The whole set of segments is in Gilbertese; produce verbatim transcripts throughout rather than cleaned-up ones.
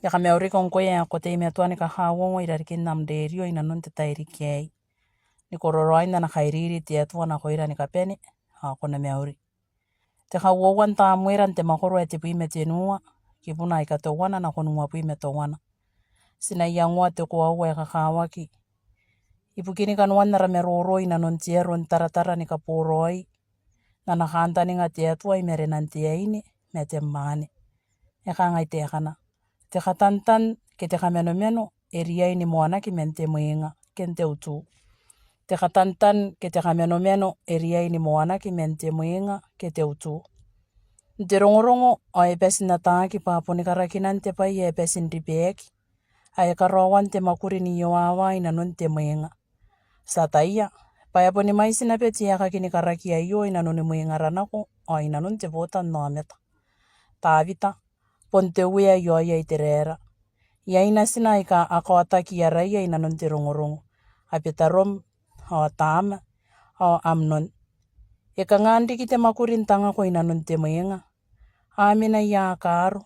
E kamauriko ngkoe ae ko teimatoa ni kakauongo i rarikin am rerio i nanon te tairiki aei. Ni kororaoin ana kairiri te Atua nakoira ni kabane, ao ko na mauri. Te kauoua n Tamuera n te mwakoro ae tebwi ma tenua, kibuna aika teuana nakon uabwi ma teuana. Ti na iangoa te koaua ae kakawaki ibukini kanoan ara maroro i nanon te aro n taratara ni kaboraoi n ana kantaninga te Atua i marenan te aine ma te mwaane. E kangai taekana: Te katantan ke te kamanomano e riai ni moanaki man te mwenga ke n te utu. Te katantan ke te kamanomano e riai ni moanaki man te mwenga ke te utu. N te rongorongo ao e bati n ataaki bwa boni karakinan te bwai ae bati n ribaaki ae karaoan te mwakuri n iowawa i nanon te mwenga. Ti ataia bwa e boni mwaiti naba te aekaki ni karaki aio i nanoni mwengara nako ao i nanon te botannaomata. Tawita, bon te uea i aoia Iteraera. Iai natina aika a kaotaki araia i nanon te rongorongo, Abetarom, ao Tama, ao Amnon. E kanga n riki te mwakuri n tangako i nanon te mwenga? A mena ia kaaro?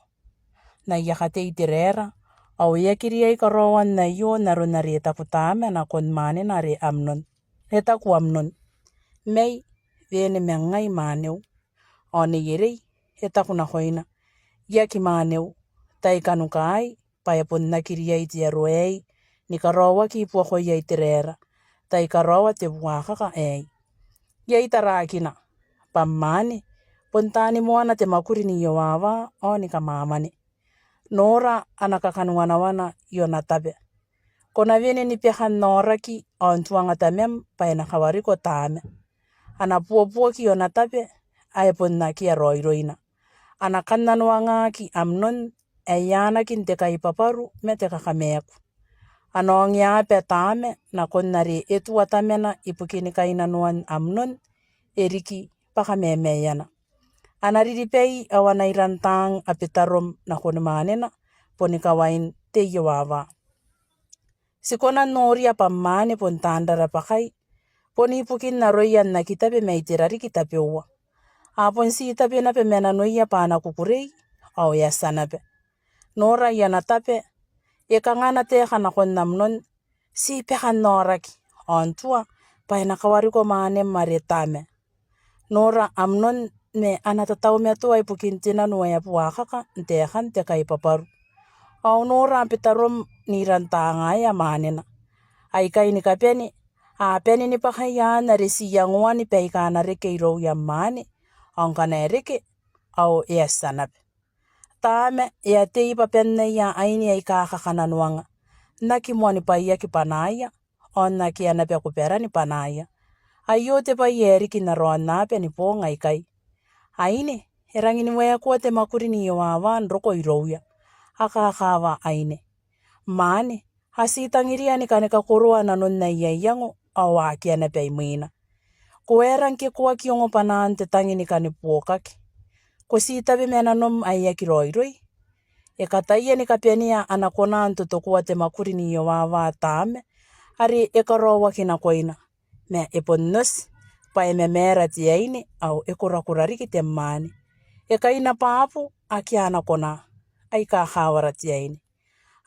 N aia katei Iteraera, ao e aki riai karaoan aio n aron are e taku Tama nakon mwanena are Amnon. E taku Amnon: Mai, wene ma ngai mwaneu. Ao neierei e taku nakoina: I aki mwaneu, tai kanukai, bwa e bon aki riai te aro aei ni karaoaki i buakoia Iteraera, tai karaoa te buakaka aei. Iai tarakina bwa mwaane bon taani moana te mwakuri n iowawa ao ni kamwamwane. Nora ana kakaniwanawana Ionatabe: Ko na wene ni beka n aoraki ao n tuanga tamam bwa e na kawariko Tama. Ana buobuoki Ionatabe ae bon akea raoiroina. Ana kannanoangaki Amnon ae anaaki n te kaibwabwaru ma te kakamaaku. Ana ongeaba Tama nakon are e tua tamana ibukini kainnanoan Amnon e riki bwa kamamaeana. Ana riribai ao ana irantaang Abetarom nakoni mwanena boni kawain te iowawa. Ti kona n noria bwa mwaane bon taan rarabwakai, bon ibukin aroia n aki tabe mai te rariki tabeua. A bon ti tabe naba ma nanoia bwa a na kukurei, ao e a tia naba. Nora Ionatabe, e kanga ana taeka nakon Amnon: Ti beka n aoraki, ao n tua bwa e na kawariko mwanem are Tama. Nora Amnon ma ana tataumatoa ibukin te nano ae buakaka n taekan te kaibwabwaru. Ao nora Abetarom n irantaangaia mwanena. Aikai ni kabane, a bane ni bwaka i aan are ti iangoan baika a na reke irouia mwaane, ao ngkana e reke, ao e a tia naba. Tama e a tei bwa bannaia aine aika kakananoanga, n aki moanibwaiaki bwanaaia, ao n akea naba kubaran bwanaaia. Aio te bwai ae riki n ara aonnaba ni boong aikai. Aine e rangi ni waekoa te mwakuri n iowawa n roko irouia. A kakawa aine. Mwaane a ti tangiria ni kani kakoroa nanon aia iango, ao a akea naba imwina. Ko aera ngke ko aki ongo bwanaan te tangi ni kani buokaki? Ko ti tabe ma nanom ae aki raoiroi? E kataia ni kabanea ana kona n totokoa te mwakuri n iowawa Tama, are e karaoaki nakoina. Ma e bon oti bwa e mamaara te aine, ao e korakora riki te mwaane. E kainabwabu, akea ana kona. Ai kakawara te aine.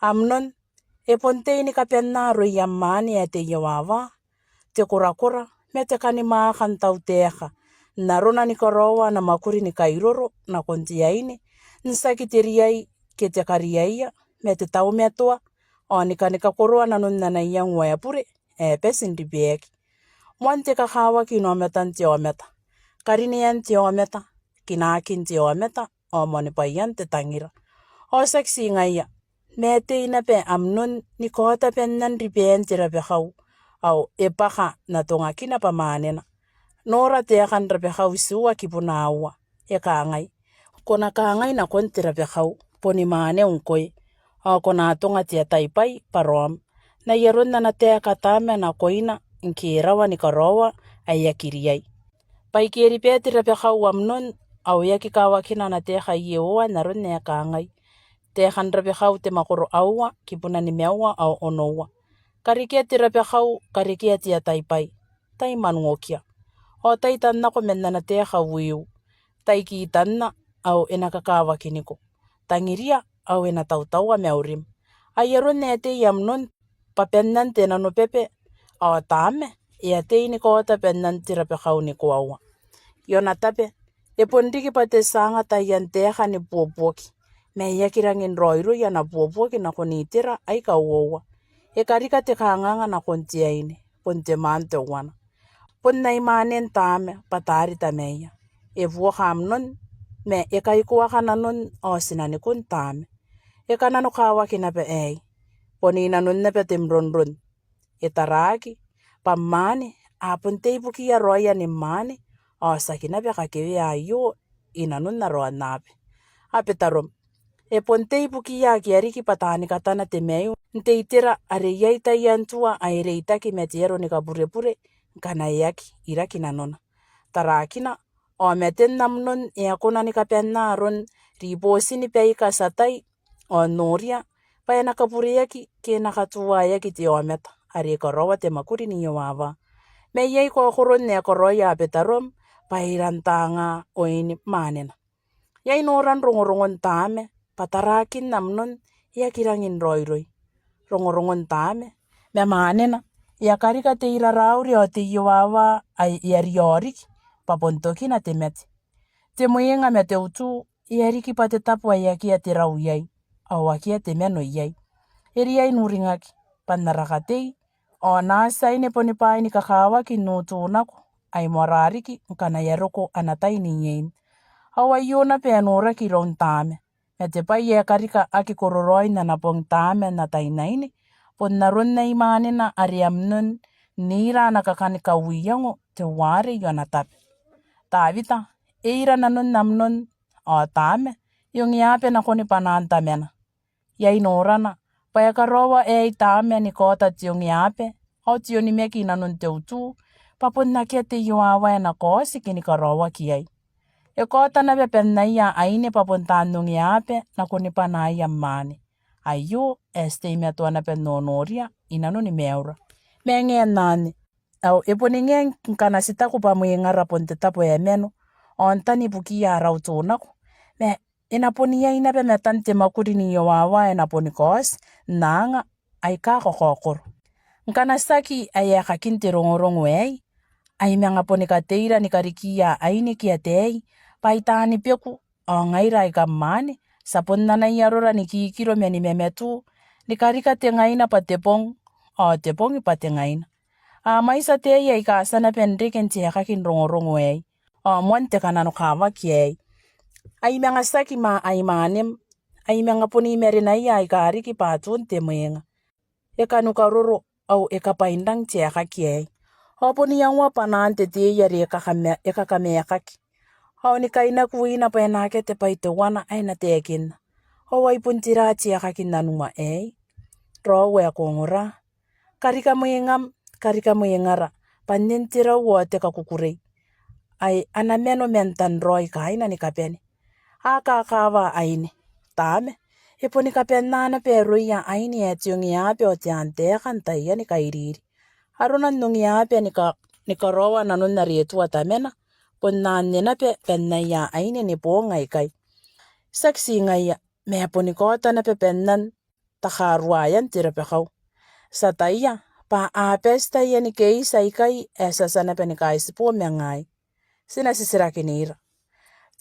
Amnon e bon tei ni kabanna aroia mwaane ae te iowawa, te korakora, ma te kani mwaaka n tautaeka, n arona ni karaoa ana mwakuri ni kairoro nakon te aine, n tiaki te riai ke te kariaia, ma te taumatoa, ao ni kani kakoroa nanon ana iango ae bure ae bati n ribaaki. Moan te kakawaki inaomatan te aomata, karinean te aomata, kinaakin te aomata, ao moanibwaian te tangira. Ao tiaki ti ngaia, ma e tei naba Amnon ni kaota bannan ribaan te rabakau, ao e bwaka n atongakina bwa mwaanena. Nora taekan Rabakau itiua kibuna aua, e kangai: Ko na kangai nakon te rabakau, Boni mwaaneu ngkoe, ao ko na atonga te ataibwai bwa raom. N ai aron ana taeka Tama nakoina ngke e rawa ni karaoa ae aki riai. Bwa aike e riba te rabakau Amnon, ao e aki kawakina ana taeka Iehova n aron ae kangai. Taekan Rabakau te mwakoro aua, kibuna nimaua ao onoua. Karekea te rabakau, karekea te ataibwai. Tai mwanuokia. Ao tai tannako man ana taeka wiu. Tai kitanna, ao e na kakawakiniko. Tangiria, ao e na tautaua maurim. Ai aron ae tei Amnon bwa bannan te nanobaba, ao Tamea e a tei ni kaota bannan te rabakau ni koaua. Ionataba e bon riki bwa te tia anga taian taeka ni buobuoki, ma e aki rangi n raoiroi ana buobuoki nakon itera aika uoua. E karika te kanganga nakon te aine, bon te maan teuana. Bon ai mwanen Tamea bwa taari tamaia. E buoka Amnon, ma e kaikoaka nanon ao tinanikun Tamea. E kananokawaki naba aei, bon i nanon naba te mronron. E taraaki bwa mwaane, a bon tei ibukiia raoia ni mwaane, ao tiaki naba kakewea aio i nanon ara aonnaba. Abetarom e bon tei ibukiia ake a riki bwa taani katana te maiu n te itera are iai taian tua ae reitaki ma te aro ni kaburebure ngkana e aki iraki nanona. Taraakina, ao maten Amnon e a kona ni kabanna aron ribootin baika ti ataia, ao noria bwa e na kabureaki ke e na katuaeaki te aomata are e karaoa te mwakuri n Iowawa. Ma iai kaokoron ae e karaoia Abetarom bwa e irantanga oin mwaanena. Iai noran rongorongon Tamea bwa taraakin Amnon e aki rangi n raoiroi. Rongorongon Tamea ma mwaanena e a karika te irarauri ao te iowawa ae e a riaoriki bwa bon tokina te mate. Te mwenga ma te utu e a riki bwa te tabo ae akea te rau iai, ao akea te mano iai. E riai n uringaki bwa n ara katei ao naati aine boni bwaai ni kakawaki n utu nako, ai moarara riki ngkana e a roko ana tai n iein. Ao aio naba ae noraki iroun Tamea, ma te bwai ae karika aki kororaoin ana bong Tamea n ataeinaine, bon aron ai mwaanena are Amnon n ira ana kakan kauiango teuare Ionataba. Tawita e ira nanon Amnon, ao Tamea e ongeaba nakoni bwanaan tamana. Iai norana bwa e karaoa aei Tamea ni kaota te ongeaba ao te onimaki i nanon te utu, bwa bon akea te iowawa ae na kaoti ke ni karaoaki iai. E kaota naba bannaia aine bwa bon taan ongeaba nakoni bwanaaia mwaane. Aio ae ti teimatoa naba n nonoria i nanoni maiura. Ma e ngae n anne, ao e boni ngae ngkana ti taku bwa mwengara bon te tabo ae mano, ao n tani ibukiia ara utu nako. Ma e na bon iai naba matan te mwakuri n iowawa ae na boni kaoti n aanga aika kakaokoro. Ngkana tiaki ae aekakin te rongorongo aei, ai manga boni kateira ni karikiia aine ke ataei bwa ai taani beku, ao ngaira aika mwaane ti a bon anai arora ni kikiro ma ni mamatu, ni karika te ngaina bwa te bong, ao te bong bwa te ngaina. A mwaiti ataei aika a tia naba n reke n te aekaki n rongorongo aei, ao moan te kananokawaki aei. Ai manga tiaki ma ai mwaanem, ai manga bon i marenaia aika riki bwa atun te mwenga. E kanukaroro, ao e kabwainrang te aekaki aei. Ao bon iangoa bwanaan te tei are e kakame-, e kakamaeakaki. Ao ni kainaku wina bwa e na akea te bwai teuana ae na taekinna. Ao ai bon tera te aekaki n anua aei? Raou ae ko ongora. Karika mwengam, karika mwengara, bwa nnen te rau ao te kakukurei. Ai ana mano man tanraoi kaaina ni kabane. A kakawaa aine. Tamea e boni kabanna naba aroia aine ae te ongeaba ao te aan taeka n taiani kairiri. Arona n ongeaba ni ka-, ni karaoa nanon are e tua tamana, bon anne naba bannaia aine ni boong aikai. Tiaki ti ngaia, ma e boni kaota naba bannan takaruaean te rabakau. Ti ataia bwa a bati taiani keiti aikai ae ti a tia naba ni kaitibo ma ngaai. Ti na titirakinira.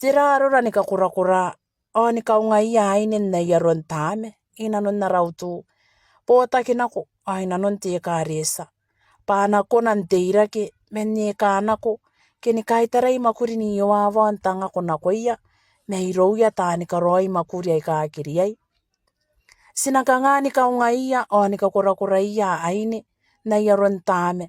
Tera arora ni kakorakora ao ni kaungaia aine n ai aron Tamea i nanon ara utu, botaki nako ao i nanon te ekaretia, bwa a na kona n teirake man eka nako, ke ni kaitarai mwakuri n iowawa ao n tangako nakoia mairouia taani karaoi mwakuri aika aki riai. Ti na kanga ni kaungaia ao ni kakorakoraia aine n ai aron Tamea,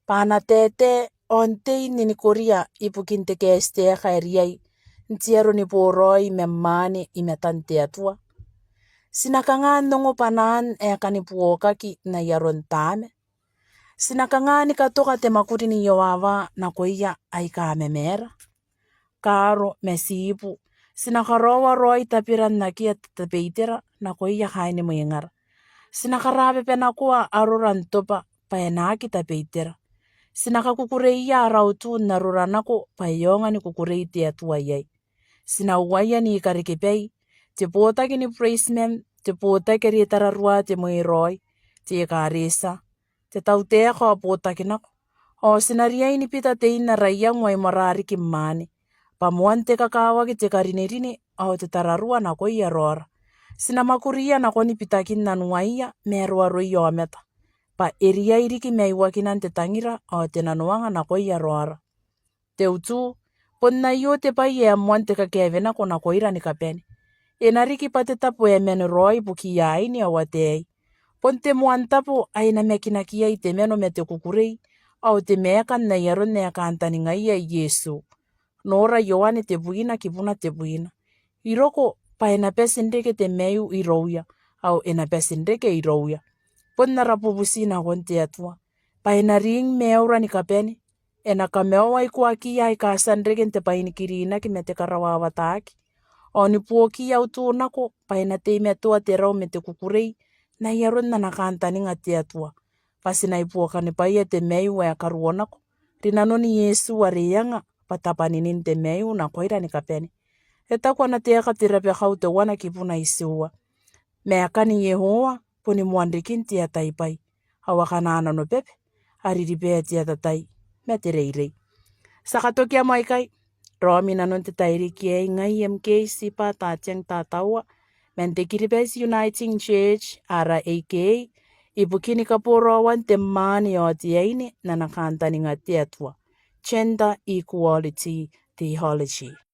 bwa a na taetae ao n tei n ninikoria ibukin te kaetitaeka ae riai n te aro ni boraoi ma mwaane i matan te Atua? Ti na kanga n ongo bwanaan ae kani buokaki n ai aron Tamea? Ti na kanga ni katoka te mwakuri n iowawa nakoia aika mamaara? Kaaro ma tiibu, ti na karaoa raoi tabera n akea te tabeitera nakoia kaain mwengara. Ti na karababanakoa arora n toba bwa e na aki tabeitera. Ti na kakukureia ara utu n arora nako bwa e aonga ni kukurei te Atua iai. Ti na uaia n ikarekebai, te botaki ni bureitiman, te botaki are e tararua te mweeraoi, te ekaretia, te tautaeka ao botaki nako, ao ti na riai ni bita tein ara iango ae moarara riki mwaane, bwa moan te kakawaki te karinerine ao te tararua nakoia raora. Ti na mwakuria nakon bitakin anuaia ma aroaroia aomata, bwa e riai riki maiuakinan te tangira ao te nanoanga nakoia raora. Te utu, bon aio te bwai ae moan te kakaewenako nakoira ni kabane. E na riki bwa te tabo ae mano raoi ibukiia aine ao ataei. Bon te moan tabo ae e namakinaki iai te mano ma te kukurei, ao te maakan n ai aron ae kaantaningaia Iesu. Nora Ioane tebwina kibuna tebwina. I roko bwa e na bati n reke te maiu irouia, ao e na bati n reke irouia. Bon ara bubuti nakon te Atua bwa e na ring maiura ni kabane, e na kamaoa ikoakiia aika a tia n reke n te bwai ni kirinaki ma te karawawataki, ao ni buokiia utu nako bwa e na teimatoa te rau ma te kukurei n ai aron ana kaantaninga te Atua, bwa ti na ibuokanibwaia te maiu ae karuonako rinanon Iesu are e anga bwa tabwaninin te maiu nakoira ni kabane. E taku ana taeka te rabakau teuana kibuna itiua: Maakan Iehova boni moan rikin te ataibwai, ao akana nanobaba a ririba te atatai ma te reirei. Ti a katokia moa ikai raomi nanon te tairiki aei, ngai M K Tiba Tatiang Tataua, man te Kiribati Uniting Church, R A K, ibukin kaboraoan te mwaane ao te aine n ana kaantaninga te Atua, Gender Equality Theology.